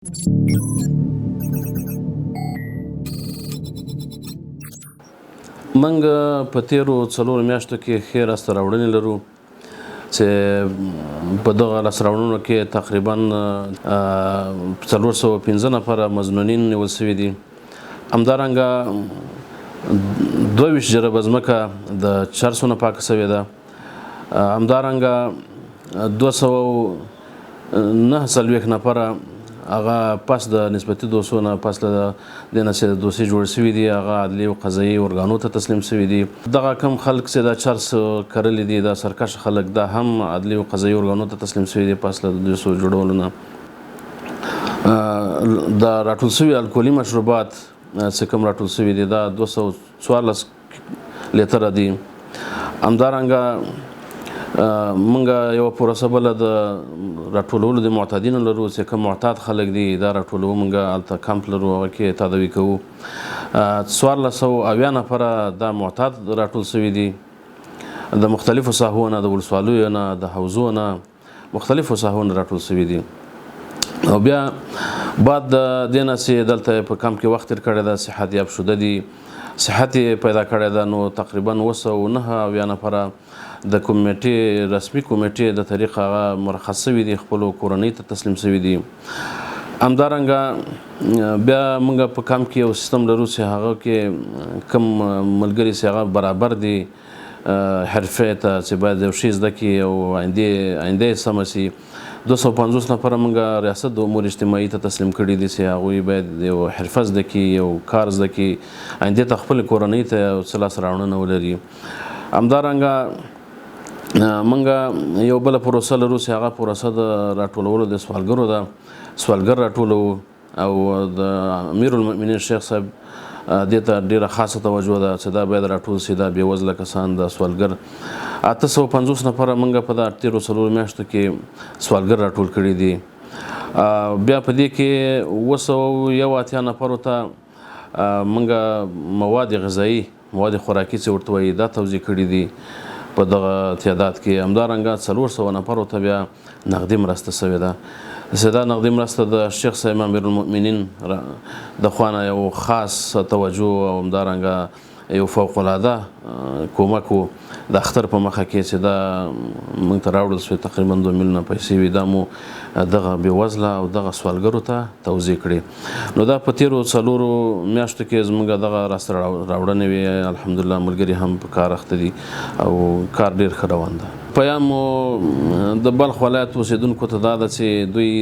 موږ په تیرو 4 میاشتو کې ښې لاسته راوړنې لرو چې په دغه لاسته راوړنو کې تقریبا 405 نفره مظنونین نیول شوي دي. همدارنګه 22 جریبه ځمکه د چرسو نه پاکه شوې ده. همدارنګه 249 نفره هغه پس د نسبتي دوسو نه پس له دې نه چې دوسې جوړ شوي دي هغه عدلي او قضایي ارګانو ته تسلیم شوي دي. دغه کم خلک چې دا چرس کرلي دي، دا سرکش خلک، دا هم عدلي او قضایي ارګانو ته تسلیم شوي دي پس له دوسو جوړولو نه. دا راټول شوي الکولي مشروبات چې کوم راټول شوي دي دا 214 لیتره دي. همدارنګه موږ یوه پروسه بله د راټولولو د معتادینو لرو چې کوم معتاد خلک دي دا راټولوو. موږ هلته کمپ لرو، هغه کې تداوي کوو. 1470 نفره دا معتاد راټول شوي دي د مختلفو ساحو نه، د ولسوالیو نه، د حوزو نه، مختلفو ساحو نه راټول شوي دي. او بیا بعد د دې نه چې دلته په کمپ کې وخت تېر کړی ده، صحت یاب شده دي، صحت یې پیدا کړی ده، نو تقریبا 779 نفره د کمیټې، رسمي کمیټې د طریق هغه مرخص شوي دي، خپلو کورنۍ ته تسلیم شوي دي. همدارنګه بیا موږ په کمپ کې یو سیستم لرو چې هغه کې کوم ملګري چې هغه برابر دي حرفې ته چې باید یو شی زده کړي او آینده یې سمه شي، 250 نفره موږ ریاست د امور اجتماعي ته تسلیم کړي دي چې هغوی باید یو حرفه زده کړي، یو کار زده کړي، آیندې ته خپلې کورنۍ ته یو څه لاسته راوړنه ولري. همدارنګه موږ یو بله پروسه لرو چې هغه پروسه د راټولولو د سوالګرو ده. سوالګر راټولوو او د امیر المؤمنین شیخ صاحب دې ته ډېره خاصه توجه ده چې دا باید راټول شي، دا بېوزله کسان، دا سوالګر. 850 نفره موږ په دا تېرو 4 میاشتو کې سوالګر راټول کړي دي. بیا په دې کې 781 نفرو ته موږ مواد غذایي، مواد خوراکي چې ورته وایي دا توزیع کړي دي په دغه تعداد کې. همدارنګه 400 نفرو ته بیا نغدي مرسته شوې ده چې دا نغدي مرسته د شیخ صاحب امیرالمؤمنین د خوا نه یو خاص توجه او همدارنګه یو فوق العاده کومک و د اختر په مخه کې چې دا موږ ته راوړل شوې، تقریبا 2 میلیونه پیسې وې، دا مو دغه بېوزله او دغه سوالګرو ته توزیع کړې. نو دا په تېرو 4 میاشتو کې زموږ دغه لاسته راوړنې وې. الحمدلله ملګري هم په کار اخته دي او کار ډېر ښه روان ده. پیام مو د بلخ ولایت اوسېدونکو ته دا ده چې دوی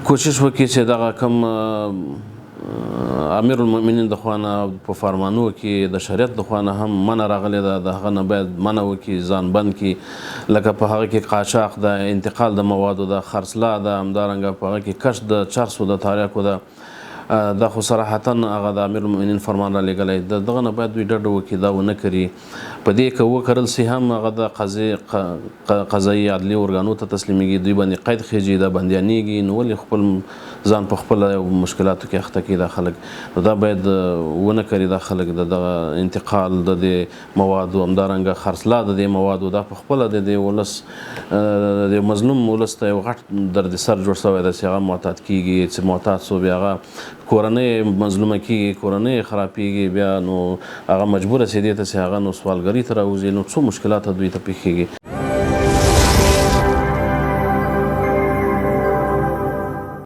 کوشش وکړي چې دغه کوم امیر المؤمنین د خوا نه په فرمانو کې د شریعت د خوا نه هم منع راغلې ده، د هغه نه باید منع وکړي، ځان بند کړي. لکه په هغه کې قاچاق ده، انتقال د موادو ده، خرڅلا ده، همدارنګه په هغه کې کشت د چرسو د تاریاکو ده. دا خو صراحتا هغه د امیر المؤمنین فرمان را لېږلی، د دغه نه باید دوی ډډه وکړي، دا ونه کري. په دې که وکرل سي هم هغه د قضایي عدلي ارګانو ته تسلیمېږي، دوی باندې قید خېږي، دا بندیانېږي. نو ولې خپل ځان په خپله یو مشکلاتو کې اخته کړي دا خلک؟ نو دا باید ونه کري دا خلک د دغه انتقال د دې موادو، همدارنګه خرڅلا د دې موادو، دا په خپله د دې ولس، د دې مظلوم ولس ته یو غټ دردسر جوړ شوی دی چې هغه معتاد کېږي، چې معتاد سو بیا هغه کورنۍ مظلومه کېږي، کورنۍ خرابېږي، بیا نو هغه مجبوره سي دې ته چې هغه نو سوالګرۍ ته راوځي، نو څو مشکلات دوی ته پېښېږي.